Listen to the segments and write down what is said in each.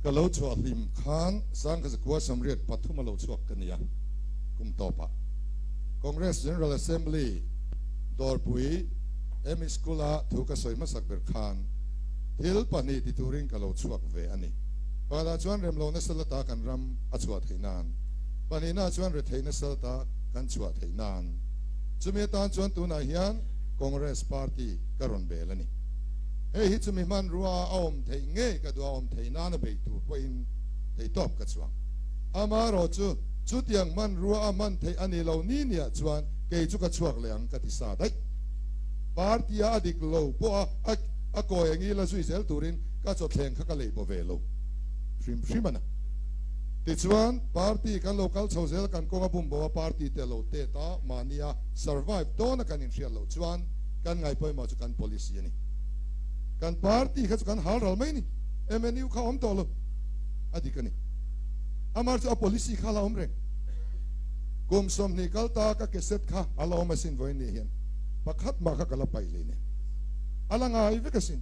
Ka lo chhuah hlim khan 1983 a lo chhuak ka nia, kum tawpah Congress General Assembly Dawrpui ME School-a thu ka sawi hmasak ber khan thil pahnih ti turin ka lo chhuak ve a ni. Pakhatah chuan remlohna salata kan ram a chhuah theih nan, pahnihnaah chuan retheihna salata kan chhuah theih nan. Chumi atan chuan tunah hian Congress Party ka rawn bel a ni. Hei hi chumi hmanrua a awm theih ngei ka duh a awm theih nana bei tur pawhin theitawp ka chuang. Amaherawh chu chutiang hmanrua a hman theih a ni lo ni niah chuan kei chu ka chhuak leh ang ka ti sa daih. Party a a dik lo pawh a a kawi ang ila zui zel turin ka chawthleng kha ka lei baw ve lo hrim hrim a na. Tichuan party kan lo kal chho zel kan kawng a bum bo a party te a lo tet a mahni a survive dawn a kan inhriat loh chuan kan ngaihpawimawh chu kan policy a ni. Kan party kha chu kan hal ral mai ni. MNU kha awm tawh lo. A dik a ni. Amar chu a policy kha la awm reng. Kum 20 kal ta ka cassette kha a la awm asin vawiin ni hian. Pakhat mah kha ka la paih hlei nen. A la ngai vek asin.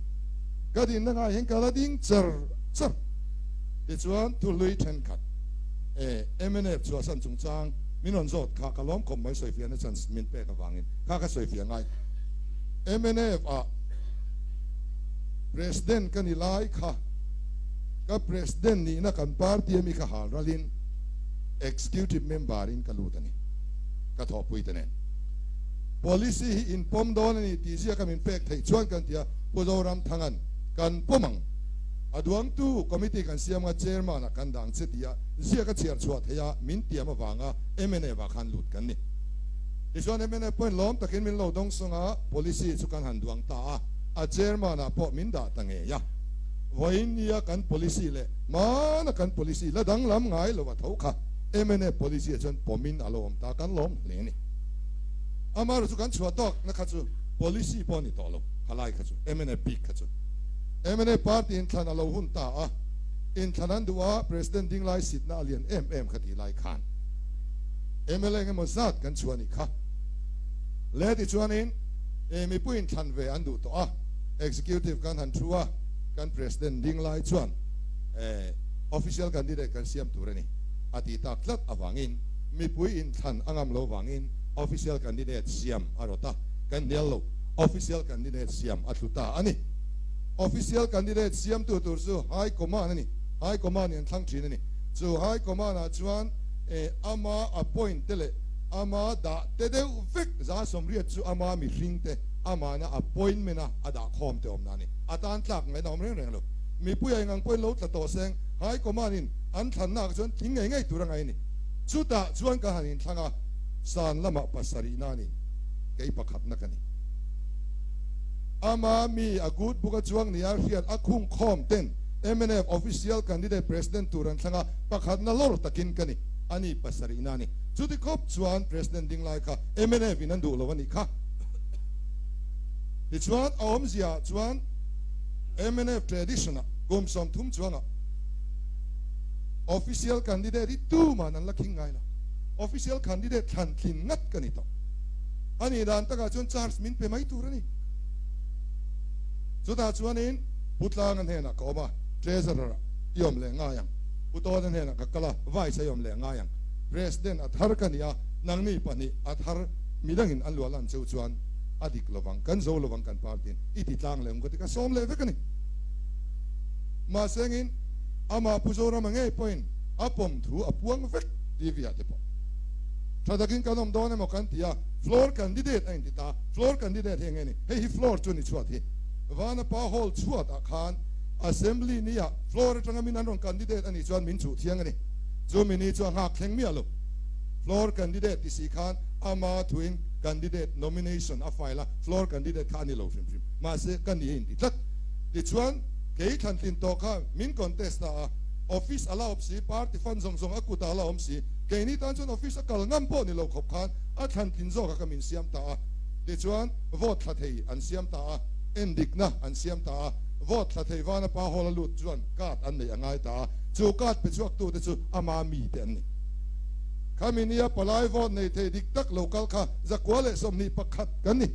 Ka dinna ngai hian ka la ding char char. Tichuan thuhlui thenkhat e mnf chhuahsan chungchang min rawn zawt kha ka lawm khawp mai sawifiahna chance min pek avangin kha ka sawifiah ngai. Mnf ah President ka ni lai kha ka President nihna kan party ami kha hal ralin Executive Member in ka lut a ni. Ka thawhpui te nen. Policy hi in pawm dawn a ni tih ziaka min pek theih chuan kan ti a, Pu Zoramthanga'n kan pawm ang. A duangtu Committee kan siam anga Chairman ah kan dang che tia ziaka chhiar chhuah theih a min tiam avanga mnf ah khan lut kan ni. Tichuan mnf pawhin lawm takin min lo dawng sawng a, Policy chu kan han duang ta a, a Chairman ah pawh min dah ta ngei a. Vawiin nia kan Policy leh hmana kan Policy la danglam ngai lo a tho kha mnf Policy ah chuan pawmin a lo awm ta, kan lawm hle a ni. Amaherawhchu kan chhuah tawk na kha chu Policy pawh a ni tawh lo, khalai kha chu mnf bik kha chu. Mnf Party inthlan a lo hun ta a, inthlan an duh a, President ding lai sitna a lian em em kha tih lai khan mla engemaw zat kan chhuah a nih kha. Le tichuanin e mipui inthlan ve an duh tawh a, Executive kan han thu a, kan President ding lai chuan e Official Candidate kan siam tur a ni a tih tak tlat avangin mipui inthlan a ngam lo vangin Official Candidate siam a rawt a, kan hnial lo, Official Candidate siam a thlu ta a ni. Official Candidate siamtu tur chu High Command a ni, High Command in an thlang thin a ni. Chu High Command ah chuan e ama appoint te leh ama dah te deuh vek 180 chu ama mihring te amahna appointment a a dah khawm te awmna a ni. A tan tlak ngaihna awm reng reng lo. Mipui a engang pawhin lo tla tawh seng High Command in an thlanna ah chuan thing ngei ngei tur a ngai a ni. Chutah chuan ka han inthlang a, san lamah pasarihna a ni, kei pakhatna ka ni. Ama mi a good book a chuang nia hriat a khung khawm ten mnf official candidate president tur an thlang a, pakhatna lawr takin ka ni, a ni pasarihna a ni. Chuti khawp chuan president ding lai kha mnf in an duh lo a nih kha. Tichuan a awmzia chuan mnf tradition ah kum 30 chuangah official candidate hi tuman an la khing ngai lo. Official candidate thlan tlin ngat ka ni tawh. A nih dan takah chuan charge min pe mai tur a ni. Chutah chuanin Pu Tlanga hnenah ka awm a, Treasurer ah i awm leh ngai ang. Pu Tawna hnenah ka kal a, Vice ah i awm leh ngai ang. President a thar ka ni a, nangni pahnih a thar midangin an luah lan cheu chuan a dik lovang, kan zo lovang kan party in i ti tlang leh ang ka ti ka sawm leh vek a ni. Mahse engin amah Pu Zorama ngei pawhin a pawm thu a puang vek TV ah te pawh. Tha takin kan awm dawn emaw kan ti a, floor candidate a inti ta, floor candidate hi enge ni? Hei hi floor chu ni chhuat hi. Vanapa hall chhuat ah khan assembly ni ah floor atanga min an rawn candidate a nih chuan min chuh thiang a ni. Chu mi ni chu a nghak thleng miah lo. Floor candidate ti si khan ama thuin candidate nomination a file a, floor candidate kha a ni lo hrim hrim. Mahse ka ni a inti tlat. Tichuan kei thlantlin tawh kha min contest ta a, office a la awm si, party fund zawng zawng a kutah a la awm si, Keini tan chuan office a kal ngam pawh ni lo khawp khan a thlan tlin zawk a ka min siam ta a. Tichuan vote thla thei an siam ta a, endikna an siam ta a, vote thla thei vana pa hall a lut chuan card an neih a ngai ta a, chu card pe chhuak tu te chu ama mi te an ni. Khami nia palai vote nei thei dik tak lo kal kha 121 kan ni.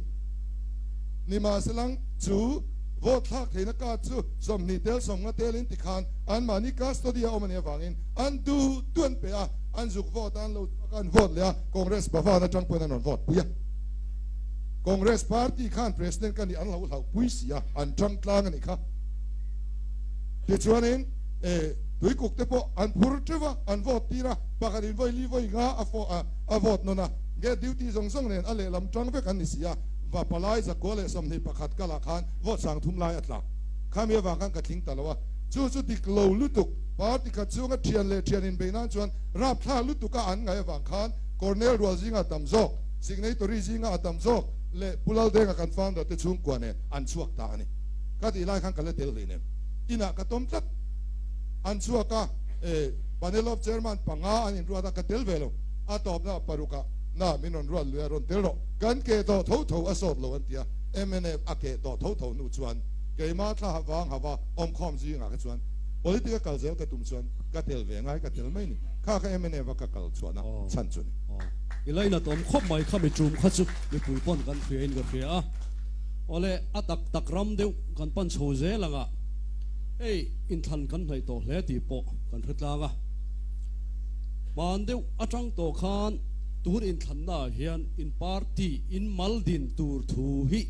Nimahselang chu Vote thlak theihna card chu 20 tel 50 telin tikhan anmahni custody a awm a nih avangin an duh duh an pe a, an zuk vote a, an lo chhuak a, an vote leh a, Congress Bhavan atang pawhin an rawn vote pui a. Congress party khan President ka nih an lo hlauh pui si a, an tang tlang a nih kha. Tichuanin eh tuikuk te pawh an phur teuh a, an vote tir a, pakhat in vawi li vawi nga a a vote nawn a, gate duty zawng zawng nen a lehlam tang vek an ni si a. Va palai zakua leh 21 kalah khan vote 3000 lai a tla. Khami avang khan ka tling ta lo a. Chu chu dik lo lutuk. Party khat chhunga thian leh thian inbei nan chuan rapthlak lutuk a an ngaih avang khan Cornel rual zinga a tam zawk, signatory zinga a tam zawk leh Pu Laldenga kan founder te chhungkua nen an chhuak ta a ni. Ka tih lai khan ka la tel hlei nem. Inah ka tawm tlat. An chhuak a, e, panel of chairman panga an inruat a, ka tel ve lo. A tawpna parukah na min rawn ruat lui a, rawn tel rawh. Kan keh tawh tho tho a sawt lo an ti a, mnf a keh tawh tho tho hnu chuan keimah thla vang hava awmkhawm zingah kha chuan politic a kal zel ka tum chuan ka tel ve ngai ka tel mai ni. Kha kha mnf a ka kal chhuahna chhan chu ni. I lainat awm khawp mai kha mi tum kha chu mipui pawn kan hria in ka hria a. Awle a tak tak ram deuh kan pan chho zel anga hei inthlan kan hnaih tawh hle tih pawh kan hre tlang a. Hman deuh atang tawh khan tun inthlannaah hian in party in mal din tur thu hi.